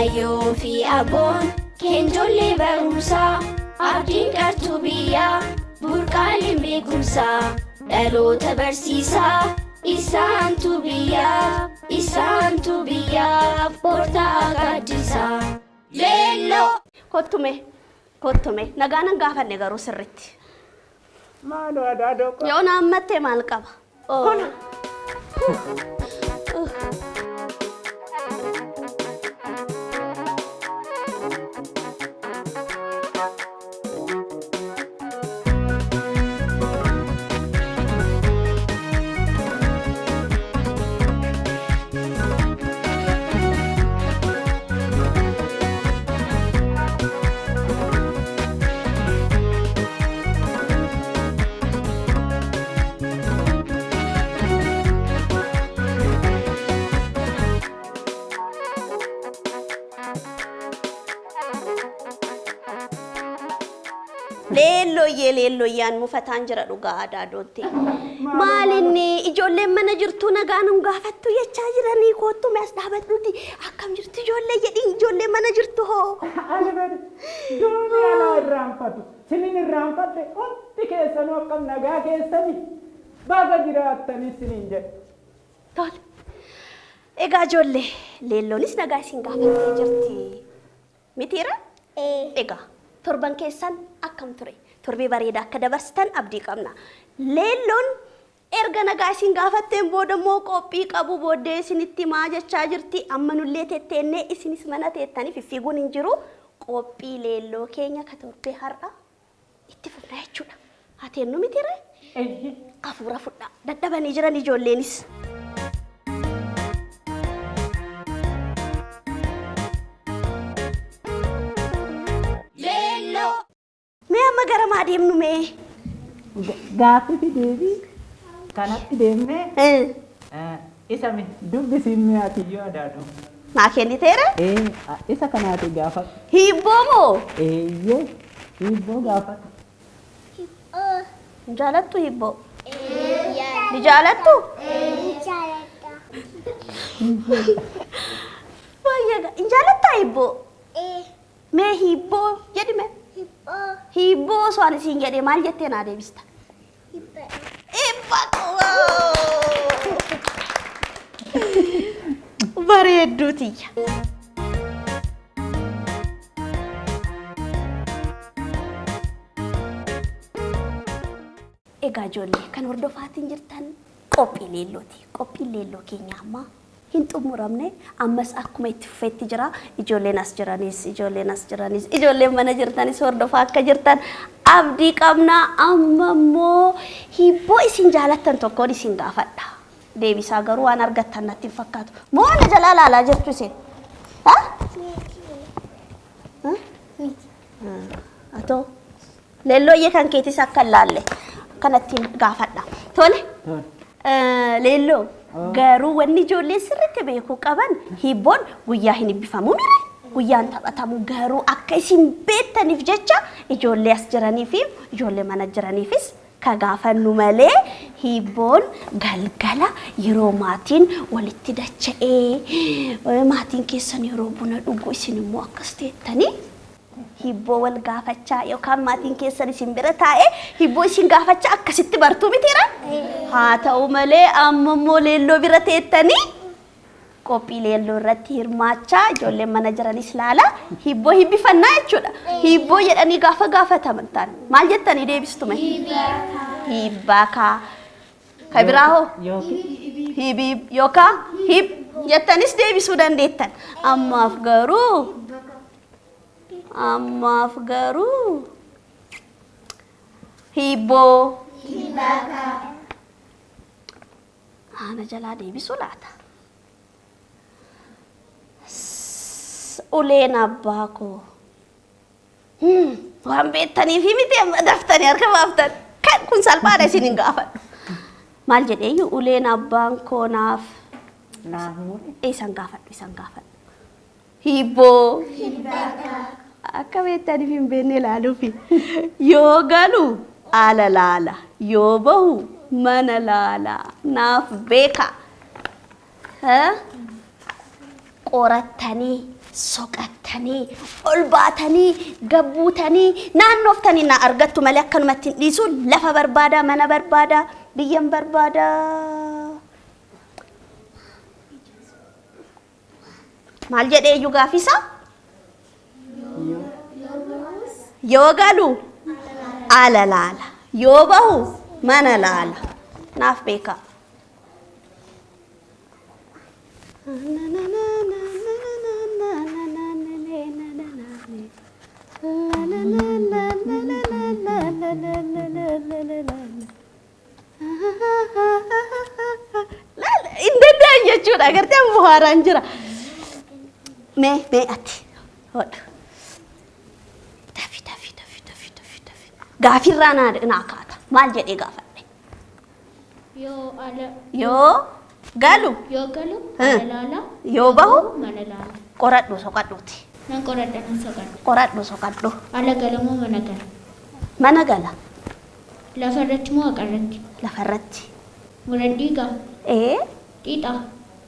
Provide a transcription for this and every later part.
Ayyoo fi abboon keenjollee barumsaa abdiin qartuu biyyaa burqaaleen beekumsaa dhaloota barsiisaa isaantu biyyaaf isaantu biyyaaf bortaa gaaddisaa. Leelloo! Kottume kottume nagaa nan gaafanne garuu sirritti. Maaloo adaadoo koo. Yoo na hammatte maal qaba? Oh. Leellooyyee leellooyyaan mufataan jira dhugaa aadaa dootte. Maal inni ijoolleen mana jirtuu nagaa nun gaafattu jechaa jiranii koottu mee as dhaabadhuuti akkam jirtu ijoollee jedhiin ijoollee mana jirtu hoo. Ani bari duuni anaa irraanfatu sinin irraanfadhe hundi keessanuu akkam nagaa keessani baga jiraattanii sinin jedhe. Tole. Egaa ijoollee leelloonis nagaa isin gaafattee jirti. Mitiira? Egaa torban keessan akkam ture? Torbee bareedaa akka dabarsitan abdii qabna. Leelloon erga nagaa isin gaafatteen booda immoo qophii qabu booddee isinitti himaa jechaa jirti. Amma nullee tetteennee isinis mana teettanii fiffiiguun hin jiru. Qophii leelloo keenya ka torbee har'a itti fufna jechuudha. Haa teennu mitiiree? Eyyee. Hafuura fudhaa. Dadhabanii jiran ijoolleenis. Leelloo! Mee amma gara maa deemnu mee? Gaaffii fi deebii kanatti deemnee isa mee dubbisiin mee ati iyyuu adaadoo. Naa kenniteera? Ee isa kanaati gaafadhu. Hiibboo moo? Eeyyee hiibboo gaafadhu. Hin jaalattu hiibboo? Ni jaalattu? Baay'ee hin jaalattaa hiibboo? Mee hiibboo jedhi mee. Hiibboo osoo ani siin jedhee maal jettee naa deebista? Hibba. Bareedduu tiyya. Egaa ijoollee kan hordofaatiin jirtan qophii leellooti. Qophiin leelloo keenya ammaa hin xumuramne ammas akkuma itti fufetti jira. Ijoolleen as jiranis, ijoolleen as jiranis, ijoolleen mana jirtanis hordofaa akka jirtan abdii qabna. Amma immoo hiibboo isin jaalattan tokkoon isin gaafadha. Deebisaa garuu waan argattan natti hin fakkaatu. Moo na jalaa laalaa jirtu isin? Ha? Ha? Atoo Leellooyyee kan keetis akka hin laalle akkanattiin gaafadha. Tole. Leelloo garuu wanni ijoolleen sirriitti beekuu qaban hiibboon guyyaa hin hibbifamu mire guyyaan taphatamu garuu akka isin beektaniif jecha ijoollee as jiranii fi ijoollee mana jiraniifis ka gaafannu malee hiibboon galgala yeroo maatiin walitti dacha'ee maatiin keessan yeroo buna dhugu isin immoo akkas teettanii hibboo wal gaafachaa yookaan maatiin keessan isin bira taa'ee hibboo isin gaafachaa akkasitti bartuu mitiira? Haa ta'u malee amma immoo leelloo bira teettanii qophii leelloo irratti hirmaachaa ijoolleen mana jiranis laala hibboo hibbifannaa jechuudha. Hibboo jedhanii gaafa gaafataman ta'an maal jettanii deebistu mee? Hibbaa kaa. Ka biraa hoo? Yookiin Hibiib yookaan hib jettanis deebisuu dandeettan. Ammaaf garuu Ammaaf garuu hiibboo. Ana jalaa deebisuu laata? Uleen abbaa koo. Waan beektaniifi miti amma daftanii harka baaftan. Kan kun salphaadha isin hin gaafadhu. Maal jedheeyyu uleen abbaan koo naaf Naaf mure. isan gaafadhu isan gaafadhu. Hiibboo. Akka beektaniif hin beekne ilaaluufi. Yoo galu ala laala, yoo bahu mana laala. Naaf beeka. Qorattanii. Soqattanii, ol baatanii, gabbuutanii, naannooftanii na argattu malee akkanumatti hin dhiisu. Lafa barbaadaa, mana barbaadaa, biyyan barbaadaa. Maal jedhee iyyuu gaafisaa? Yoo galu ala laala, yoo bahu mana laala. Naaf beekaa. Hin danda'an jechuudha. Agartee amma bohaaraan jira. Mee mee ati hodhu. Dafi dafi dafi dafi dafi dafi. Gaafirraa naa naa kaata. Maal jedhee gaafadhe? Yoo ala Yoo galu yoo galu Eh. ala laala. Yoo bahu? Mana laala. Qoradhu soqadhuuti. Nan qoradha nan soqadha. Qoradhu soqadhu. Ala gala moo mana gala? Mana gala. Lafa irratti moo haqa irratti? Lafa irratti. Muran dhiigaa? Ee Xiixaa?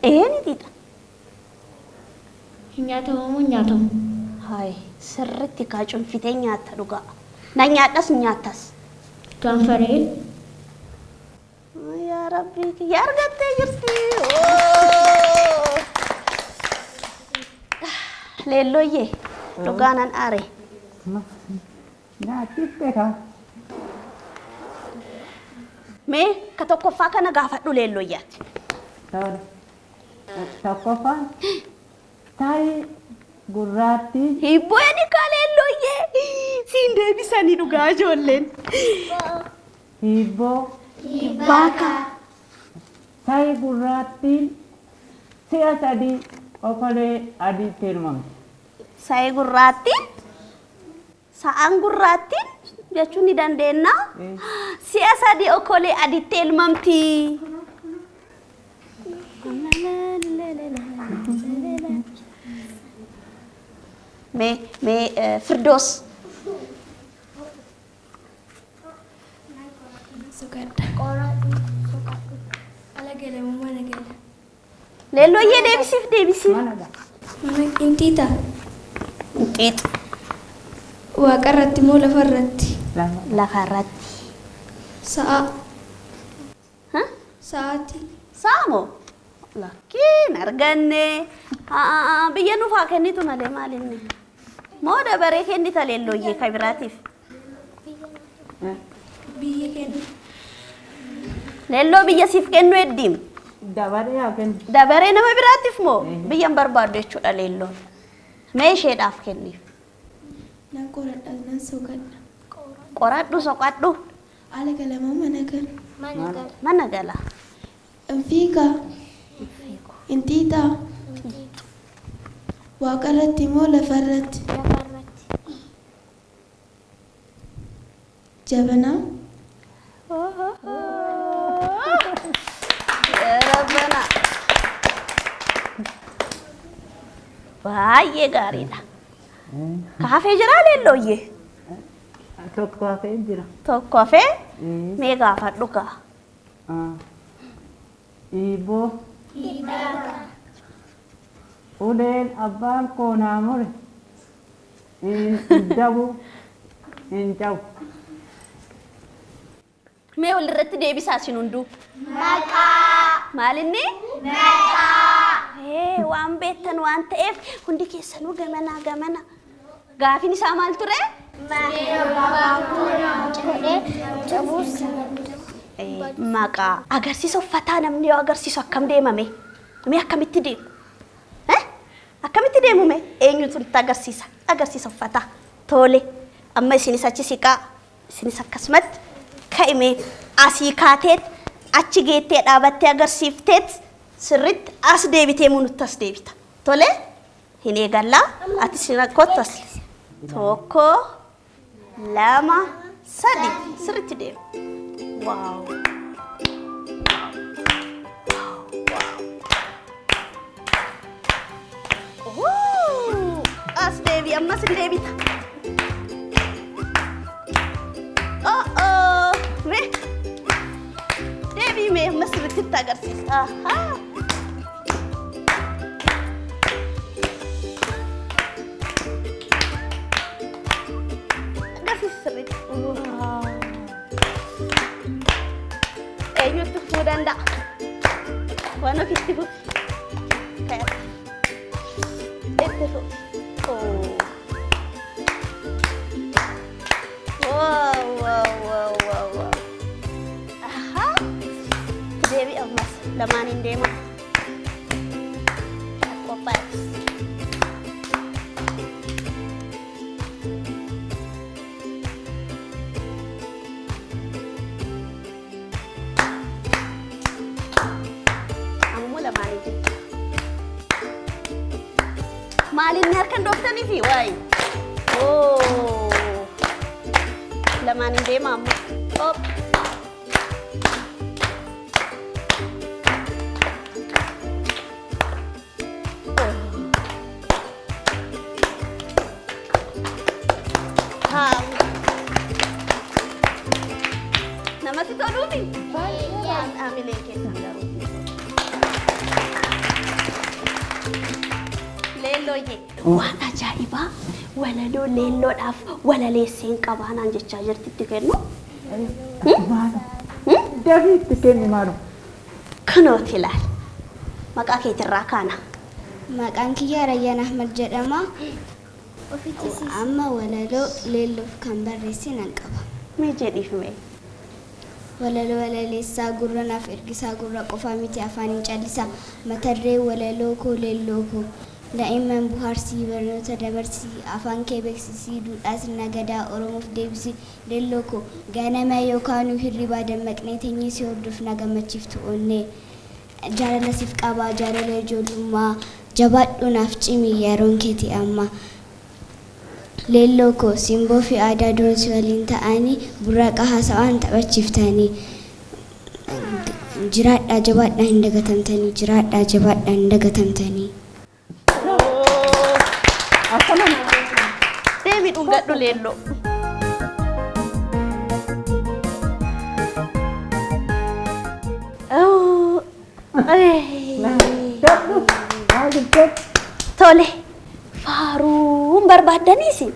ee ni xiixa. Hin nyaatamu moo hin nyaatamu? Hayi sirritti kaa cunfitee nyaatta dhugaa. Na nyaadhas nyaattas. Gaanfaree? Yaa Rabbii kiyya argattee jirti. Oo. Leellooyyee dhugaa nan aare. Nyaachifte kaa. Mee ka tokkoffaa kana gaafadhu leellooyyaati. Tole. Tokkoffaan tarii gurraattiin Hibboo jedhi kaa leellooyyee. Siin deebisanii dhugaa ijoolleen. Hibboo Baaka. Tarii gurraattiin si'a sadii okolee adiitti elmamti. Sa'ee gurraattiin sa'aan gurraattiin jechuun ni dandeenya. Si'a sadii okolee adiitti elmamti. Mee mee eh, Firdoos. Soqadha. Ala gala moo mana gala? Leellooyyee deebisiif deebisiif. Mana gala. Mana inxiixa. Inxiixa. Waaqa irratti moo lafa irratti? Lafa. Lafa irratti. Sa'a. Ha? Sa'aatii. Sa'a moo? Lakkii hin arganne. Haa, Biyya nuuf haa kennitu malee maal inni? Moo dabaree kennita leellooyyee ka biraatiif? Biyya kennu. Leelloo biyya siif kennu heddiim. Dabaree haa kennu. Dabaree nama biraatiif moo biyya hin barbaaddu jechuudha leelloon. Mee isheedhaaf kenniif. Nan qoradha nan soqadha. Qoradhu soqadhu. Ala gala moo mana gala? Mana gala. Hin fiigaa? Hin xiixaa? Waaqa irratti moo lafa irratti? Jabanaa. Rabbana. Baay'ee gaariidha. Kaafee jiraa leellooyyee? Tokko hafee jira. Tokko hafee mee gaafadhu kaa. Hiibboo. Uleen abbaan koo naa mure hin dabu hin cabu. Mee walirratti deebisaa isin hunduu. Maqaa. Maal inni? Maqaa. Ee waan beektan waan ta'eef hundi keessanuu gamanaa gamana. Gaafiin isaa maal ture? Maqaa. Agarsiisa uffataa namni yoo agarsiisu akkam deemame? Mee akkamitti deemu? Eh? Akkamitti deemu mee? Eenyutu nutti agarsiisa? Agarsiisa uffataa. Tole. Amma isinis achi siqaa. Isinis akkasumatti ka'imee asii kaateet achi geettee dhaabattee agarsiifteet sirriitti as deebitee muu nutti as deebita. Tole? Hin eegallaa. Atis hin kottu as. Tokko, lama, sadi. Sirriitti deemu. Waaw. Wuu! As deebi ammas hin deebita. Oh oh. Mee. Deebii mee ammas sirriitti itti agarsiisa. Ahaa. Eenyutti fufuu danda'a? Waan ofitti fufi. Ka'e. Itti fufi. Oo. Wow, wow, wow, wow, wow. Ahaa. Itti deebi'i ammas. Lamaaniin deema. Qophaa'e. Ammoo lamaanii jechuudha. Maaliin harka hin dhooftanii fi waayi? Oo. Lamaaniin deema amma. Hop. Haa. Namatti toluuti? Amileen keessan garuu. Leellooyyee. Waan ajaa'ibaa walaloo leelloodhaaf walaleesseen qabaa naan jechaa jirti itti kennu. Dafii itti kenni maaloo. Kunooti ilaali. Maqaa keetirraa kaana. Maqaan kiyya Rayyaan Ahmad jedhama. Amma walaloo leelloof kan barreesse nan qaba. Mee jedhiif mee. Walaloo walaleessaa gurra naaf ergisaa gurra qofaa miti afaan hin callisa. Mata duree walaloo koo leelloo koo. Daa'imman bohaarsii barnoota dabarsii afaan kee beeksisii duudhaa sirna gadaa Oromoof deebisii leelloo koo ganama yookaan hirribaa dammaqnee teenyee si hordofna gammachiiftu onnee. Jaalala siif qabaa jaalala ijoollummaa jabaadhu naaf cimi yeroon keeti amma. Leelloo koo simboo fi aadaa duun si waliin ta'anii burraaqa haasawaan taphachiiftanii. Jiraadhaa jabaadhaa hin dagatamtanii jiraadhaa jabaadhaa hin dagatamtanii. Akkana Deemi dhungadhu leelloo. Oh, eh. Dadhu. Maal jettee? Tole. Faaruun barbaaddaniisi?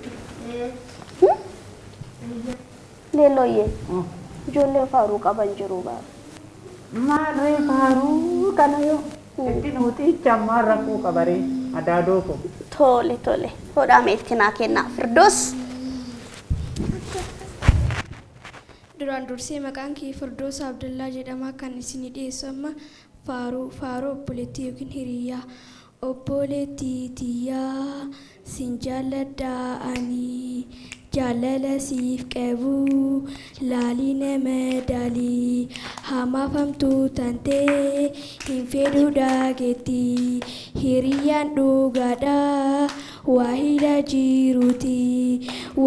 Leellooyyee. Ijoolleen faaruu qaban jiru baaba. Maarree faaruu kana yoo itti nuuxicha ammaa rakkoo qabaree adaadoo ko. Tole tole. Hodhaa meetti naa kennaa. Firdoos. Duraan dursee maqaan kiyya Firdoos Abdallaa jedhama. Kan isinii dhiyeessu amma faaruu faaruu obboleettii yookiin hiriyyaa. Obboleettii tiyyaa sin jaalladha ani jaalala siif qabu laalii nama daalii hamaafamtuu tantee hin fedhu dhaageetti hiriyyaan dhugaadha waahila jiruuti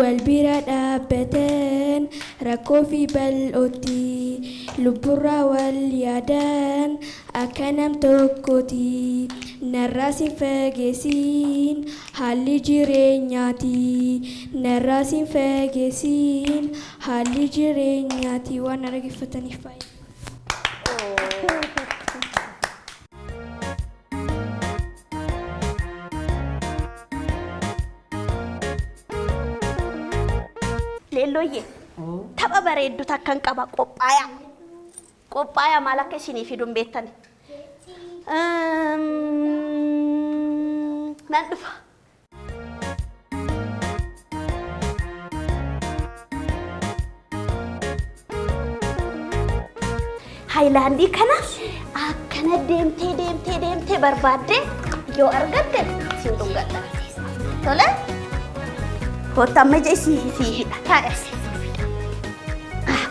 wal bira dhaabbatan rakkoo fi bal'ootti lubburraa wal yaadan akka nam tokkooti narraa sin fageessiin haalli jireenyaati narraa sin fageessiin haalli jireenyaati waan dhaggeeffataniif baay'ee. Leellooyyee. Tapha bareeddu takkan qaba qophaayaa. Qophaayaa maal akka isinii fiduun beektan. Nan dhufa. Haayilaandii kana akkana deemtee deemtee deemtee barbaaddee yoo argatte siin dhungadha. Tole? Kottu amma ija isii sii hidha. Taa'e.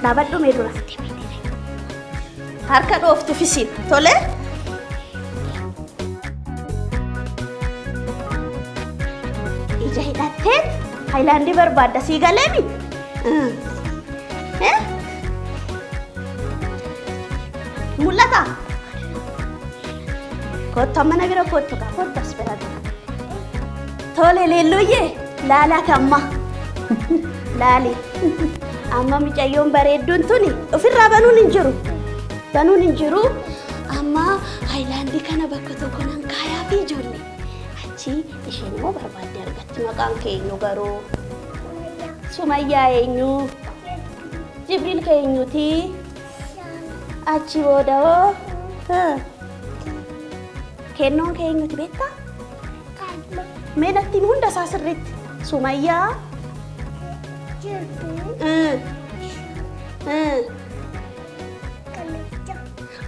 Dhaabadhu mee dura. Harka dhooftuuf isiin. Tole? Ija hidhattee haayilaandii barbaadda sii galeemi? Eh? Mul'ata? Kottu amma na bira kottu kaa kottu as bira gaa. Tole leellooyyee laalaa kamma. Laali. Amma mucayyoon bareedduun tuni ofirraa banuun hin jiru. Banuun hin jiru. Amma haayilaandii kana bakka tokko nan kaayaa fi ijoollee. Achi isheen immoo barbaaddee argatti maqaan kee eenyu garuu? Sumayyaa eenyu? Jibriil kee eenyuti? Achi booda hoo? Kennoon kee eenyuti beektaa? Mee natti himi hunda isaa sirriitti. Sumayyaa.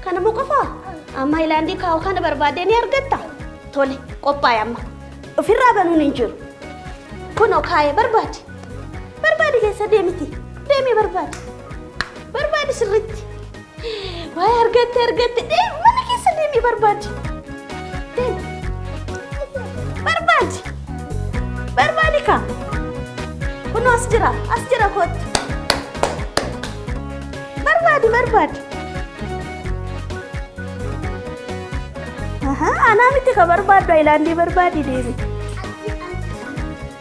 Kana moo qofaa? Amma haayilaandii kaa'u kana barbaadee ni argatta? Tole, qophaa'e amma. Ofirraa banuun hin jiru. Kunoo kaa'ee barbaadi. Barbaadi keessa deemiti. Deemii barbaadi. Barbaadi sirriitti. Waa'ee argatte argatte deemi mana keessa deemii barbaadi. Deemi. Barbaadi. Barbaadi kaa. Kunoo as jira as jira kottu. Barbaadi barbaadi. Ahaa, anaa miti ka barbaaddu haayilaandii barbaadi deemi.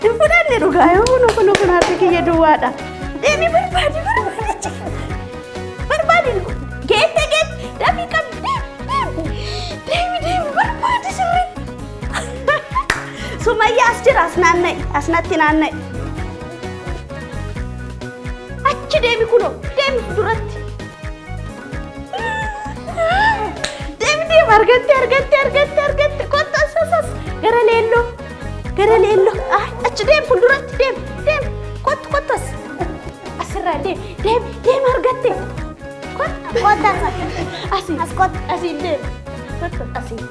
Hin fudhanne dhugaa yoo kunoo kunoo kun harki kiyya duwwaadha. Deemi barbaadi barbaadi. Barbaadi geette geette dafii qabi deemi deemi deemi barbaadi sirriitti. Sumayyaa as jira as naanna'i as natti naanna'i. Achi deemi kunoo deemi duratti. Deemi deemi argatte argatte argatte argatte kottu as as as gara leelloo gara leelloo achi deemi fuulduratti deemi deemi kottu kottu as asirraa deemi deemi deemi argatte kottu Kottu as. asii As kottu. asiin deemi kottu asiin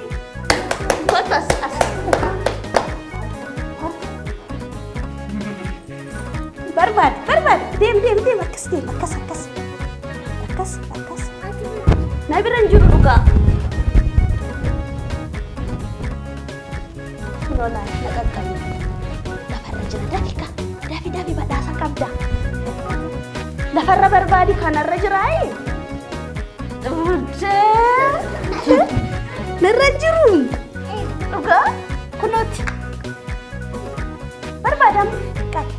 kottu as as barbaade barbaade deemi deemi deemi akkas deemi akkas akkas akkas akkas na bira hin jiru dhugaa. Kunoo laal na qaqqabe. Lafarra jira dafi ka dafi dafi badhaasa qabda. Lafarra barbaadi kanarra jiraayi. Buddee. Narra hin jiru. Dhugaa kunooti. Barbaadamu qabi.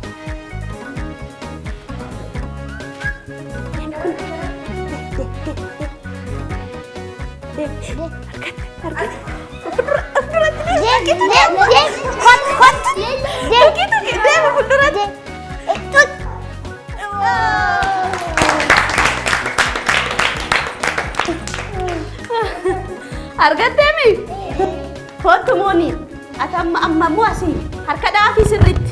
Deemi kun. De de de de. De argatte argatte. Fuuldura fuulduratti deemi. Deem deem. Kottu kottu. Deem. Tuqi tuqi deemi fuulduratti. Tuq. Argatteemi? Kottu mooni. Ati amma amma immoo asii harka dhaafii sirriitti.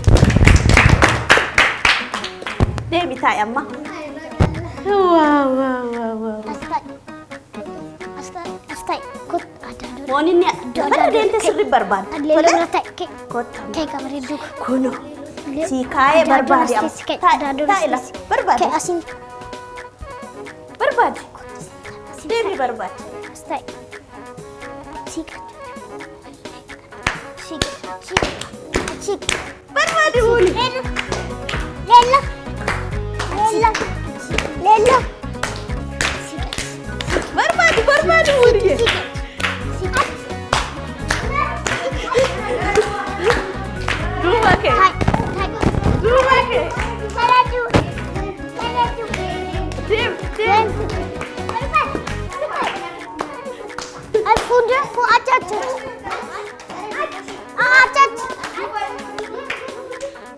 Deemi taa'i amma. Waaw waaw waaw waaw. As ta'i. As ta'i. As ta'i. Kottu. Adda Mooni inni lafarra deemte sirri barbaada. Leelloo bira ta'i. Kee. Kottu. Kee qabareedduu. Kunoo. Sii kaa'ee barbaade amma. Taa'i taa'i lafa barbaade. Kee asiin. Barbaade. Deemi barbaade. As ta'i. Siqa. Siqa. Siqa. Siqa. Barbaade mooni. Leelloo. Leelloo. Leelloo. Leelloo. Siqa. Barbaade barbaade mooni. Siqa. Duuba kee. Ta'i. Ta'i. Duuba kee. Bareedduu. Bareedduu. Deemi deemi. Al fuuldura fu achi achi. Achi achi.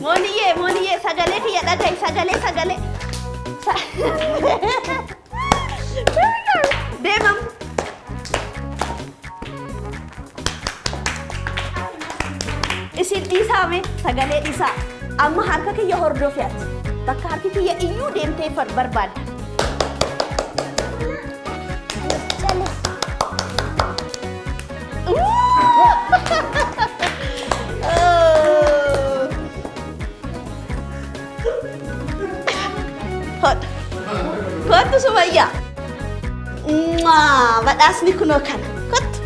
Mooniyyee mooniyyee sagalee kiyya dhaga'i sagalee sagalee. Deemam. Isin dhiisaa mee sagalee dhiisaa. Amma harka kiyya hordofi ati. Bakka harki kiyya iyyuu deemtee barbaadda. Callis. Kottu. Kottu Sumayyaa. Mwaa, Badhaasni kunoo kana. Kottu.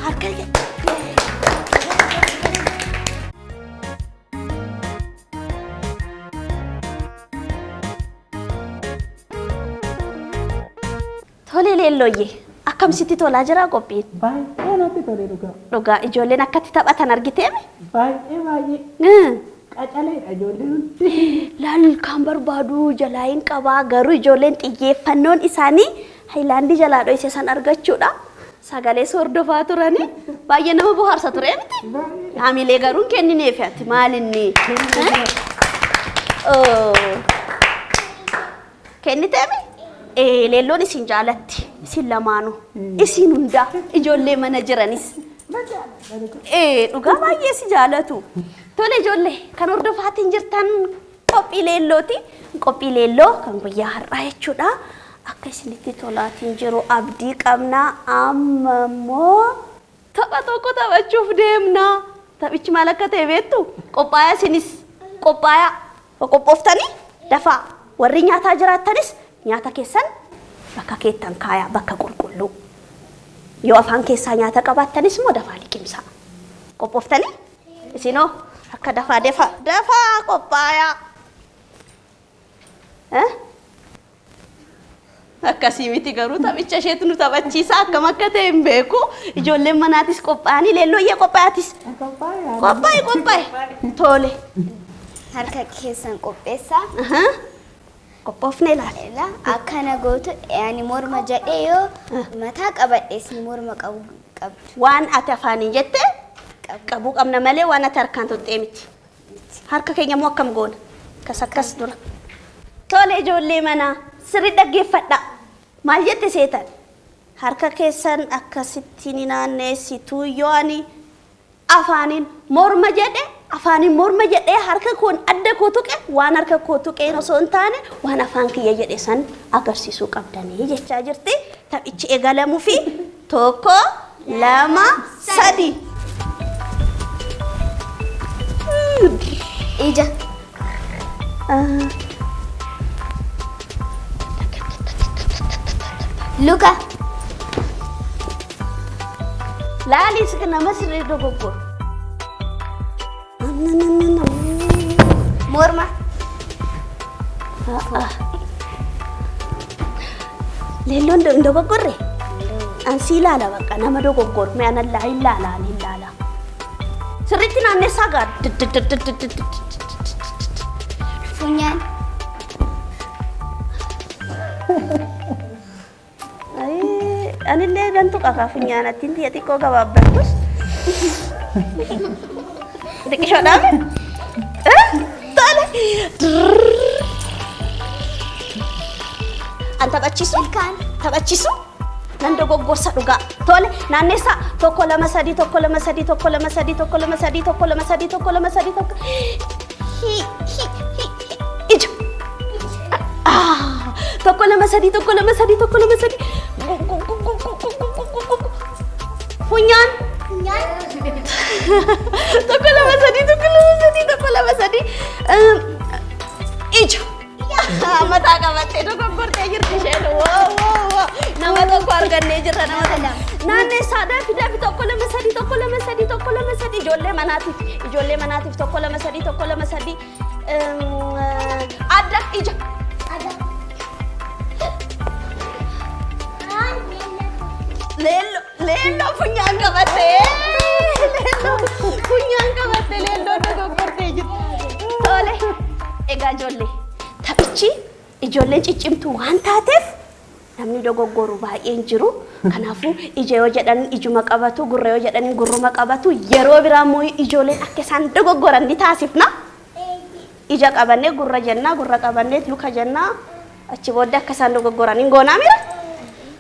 Harka kee. Tole leellooyyee akkam sitti tolaa jira qophiin? Baay'ee natti tole dhugaa. Dhugaa ijoolleen akkatti taphatan argiteemi? Baay'ee baay'ee qacaleedha ijoolleen hundi. Laal kan barbaadu jalaa hin qabaa garuu ijoolleen xiyyeeffannoon isaanii haayilaandii jalaa dho'ise san argachuudha. Sagalee hordofaa turanii baay'ee nama bohaarsa ture miti. Hamilee garuu hin kennineef ati maalinni? Kenniteemi? Leelloon isin jaalatti. Isin lamaanuu. Isin hundaa. Ijoollee mana jiranis. Dhugaa baay'ee si jaalatu. Tole ijoollee kan hordofaatiin jirtan qophii leellooti. Qophii leelloo kan guyyaa har'aa jechuudha. Akka isinitti tolaatiin jiru abdii qabna. Amma immoo tapha tokko taphachuuf deemna. Taphichi maal akka ta'e beektu? Qophaayaa isinis qophaayaa. Qophooftanii dafaa warri nyaataa jiraattanis nyaata keessan bakka keettan kaayaa bakka qulqulluu. Yoo afaan keessaa nyaata qabaattanis immoo dafaa liqimsaa. Qophooftanii? Isinoo akka dafaa dafaa dafaa qophaayaa. Eh? Akkasii miti garuu taphicha isheetu nu taphachiisa akkam akka ta'e hin beeku. Ijoolleen manaatis qophaa'anii leellooyyee qophaayatis. Qophaa'i qophaa'i. Tole. Harka keessan qopheessaa. Ahaa. Qophoofne ilaali. Ila akkana gootu ani morma jedhee yoo mataa qabadhe isin morma qabu qabdu. Waan ati afaaniin jette qabuu qabna malee waan ati harkaan tuqxee miti. Harka keenya immoo akkam goona? Akkas akkas dura. Tole ijoollee manaa sirri dhaggeeffadhaa. Maal jette seetan? Harka keessan akkasitti ni naanneessitu yoo ani afaaniin morma jedhe afaaniin morma jedhee harka koon adda koo tuqe waan harka koo tuqeen osoo hin taane waan afaan kiyya jedhe san agarsiisuu qabdanii jechaa jirti. Taphichi eegalamuu fi 1, 2, 3. Ija. Luka. Laalis nama sirrii dogoggoru. Morma. Leelloon hin dogoggorre? An si ilaala bakka nama dogoggoru. Mee anan laa hin laala ani hin laala. Sirriitti naannessaa gaa. Funyaan. Anillee nan tuqa kaa funyaanatti xiyya xiqqoo gabaabbattus. Xiqqishoodhaaf. Tole. An taphachiisu. Ilkaan. Taphachiisu. Nan dogoggorsa dhugaa. Tole naannessaa 1 2 3 1 2 3 1 2 3 1 2 3 1 2 3 1 2 3 1 hi hi hi ija. 1 2 3 1 2 3 1 2 3 funyaan. Funyaan. 1 2 3 1 2 3 1 2 3 ija. Mataa qabattee dogoggortee jirti isheen. Woo woo woo. Nama tokko argannee jirra nama tokko. Naannessaa dafi dafi 1 2 3 1 2 3 1 2 3 ijoollee manaatiif ijoollee manaatiif 1 2 3 1 2 3 adda ija. Leelloo leelloo funyaan qabattee leelloo funyaan qabattee leelloo dogoggortee jirti. Tole egaa ijoollee taphichi ijoolleen ciccimtuu waan taateef namni dogoggoru baay'een jiru. Kanaafuu ija yoo jedhan ijuma qabatu, gurra yoo jedhan gurruma qabatu. Yeroo biraa immoo ijoolleen akka isaan dogoggoran ni taasifna. Ija qabannee gurra jennaa, gurra qabannee luka jennaa. Achi booddee akka isaan dogoggoran hin goonaa mira?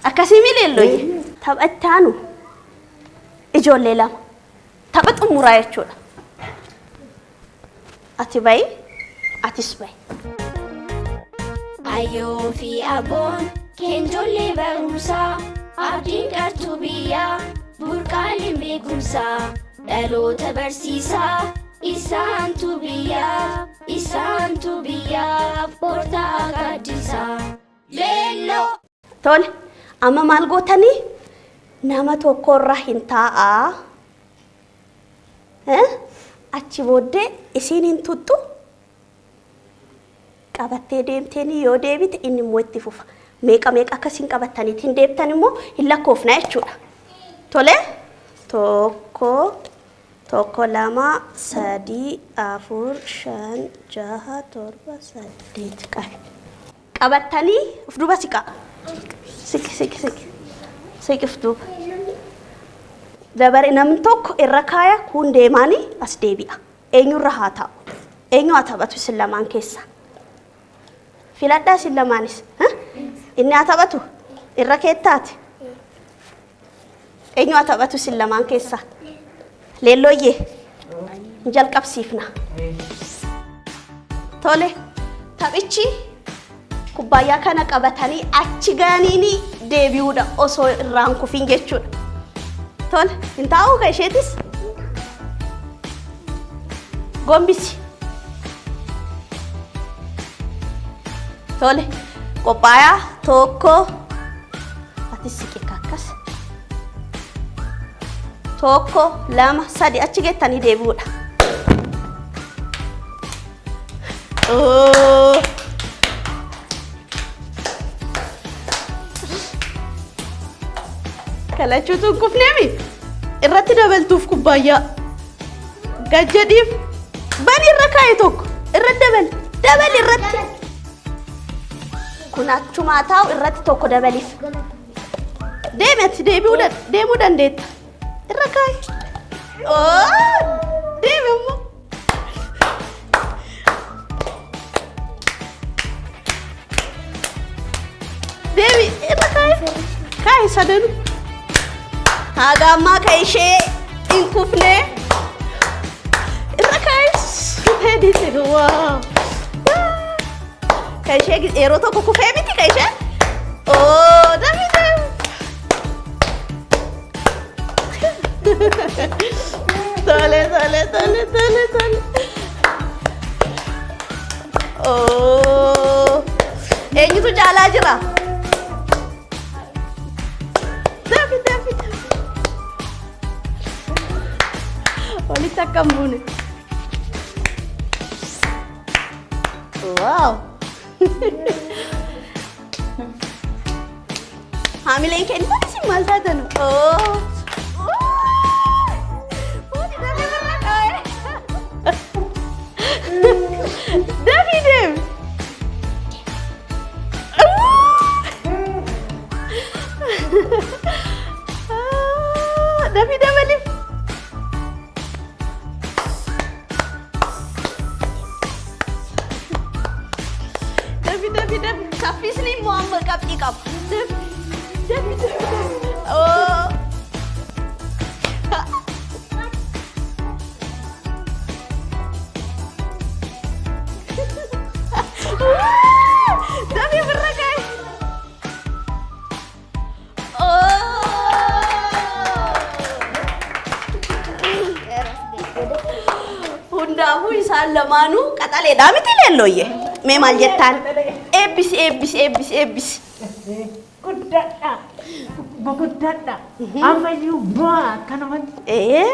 Akkasii mi leelloyye? Tapha itti aanu ijoollee lama. Tapha xumuraa jechuudha. Ati bayi, atis bayi. Ayyoo fi aboon keenjollee barumsaa abdiin qartuu biyyaa burqaaleen beekumsaa dhaloota barsiisaa isaantu biyyaa isaantu biyyaa bortaa gaaddisaa. Leelloo. Tole, amma maal gootanii? Nama tokkorra hin taa'aa. Achi booddee isiin hin tuttu qabattee deemteen yoo deebite inni immoo itti fufa. Meeqa meeqa akkasiin qabattaniitiin hin deebtan immoo hin lakkoofna jechuudha. Tole, 1 1 2 3 4 5 6 7 8 qabi. Qabattanii of duuba siqaa. Siqi siqi siqi. Siqi of duuba. Dabare namni tokko irra kaaya kun deemaanii as deebi'a. Eenyurra haa taa'u? Eenyu haa taphatu isin lamaan keessa? Filadhaa isin lamaanis. Inni haa taphatu. Irra keettaati. Eenyu haa taphatu isin lamaan keessaa? Leellooyyee. Hin jalqabsiifna. Tole. Taphichi kubbaayyaa kana qabatanii achi ga'aniini deebi'uudha osoo irraan kufin jechuudha. Tole. Hin taa'uu ka isheetis? Gombisi. Tole. Qophaayaa tokko. Atis siqi akkas. Tokko, lama, sadi achi geettanii deebi'uudha. Oo. Kalachuutu hin kufneemi. Irratti dabaltuuf kubbaayyaa. Gad jedhiif. Bani irra kaa'e tokko. Irra dabali. Dabali irratti. Kun achumaa taa'u irratti tokko dabaliif. Deemi ati deebi'uu dan- deemuu dandeetta. Irra kaa'i. Oo! Deemi ammoo. Deemi irra kaa'i. Kaa'i sadanuu. Haga ammaa ka ishee hin kufne. Irra kaa'i. Heediitti waa. Ka ishee yeroo tokko kufee miti ka ishee. Oo dami deemi. Tole tole tole tole tole. Oo eenyutu caalaa jira? Dafi dafi dafi. Walitti akka hin buune. Wow. Haamileen keenya isin maal taatan? Oh. Dafii deemi. Dafii dabaliif. Dafi dafi dafi. Saffisni immoo amma qabxii qaba. Dafi dafi dafi dafi. Oo. Dafi ofirra kaa'i. Hundaafuu isaan lamaanuu qaxaleedhaa miti leellooyye. Mee maal jettaan? Eebbisi eebbisi eebbisi eebbisi. Guddadha. Guddadha. Ammayyuu bu'aa akkanumatti. Ee.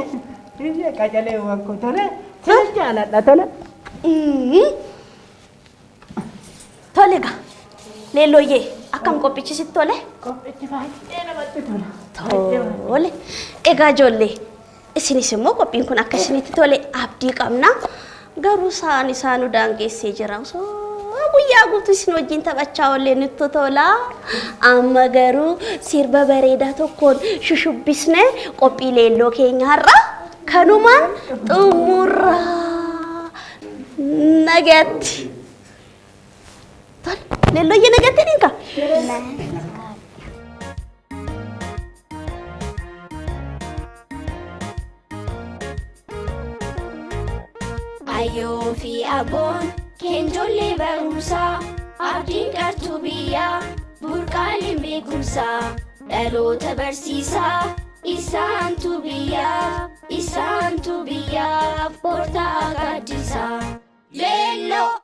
Biyya qacaleewwan koo tole. Sin jaaladha tole. Tole egaa. Leellooyyee akkam qophichi sitti tole? Qophichi baay'ee namatti tola. Tole. Egaa ijoollee isinis immoo qophiin kun akka isinitti tole abdii qabna. Garuu sa'aan isaa nu daangeessee jira. Osoo guyyaa guutuu isin wajjin taphachaa oollee nutti tola. Amma garuu sirba bareedaa tokkoon shushubbisnee qophii leelloo keenya har'a kanumaan xumurra. Nagaatti. Tole, leellooyyee nagaatti dhinka. Ayyoo fi aboon keenjollee barumsaa abdiin qartuu biyyaa burqaaleen beekumsaa dhaloota barsiisaa isaantu biyyaaf isaantu biyyaaf bortaa gaaddisaa. Leelloo!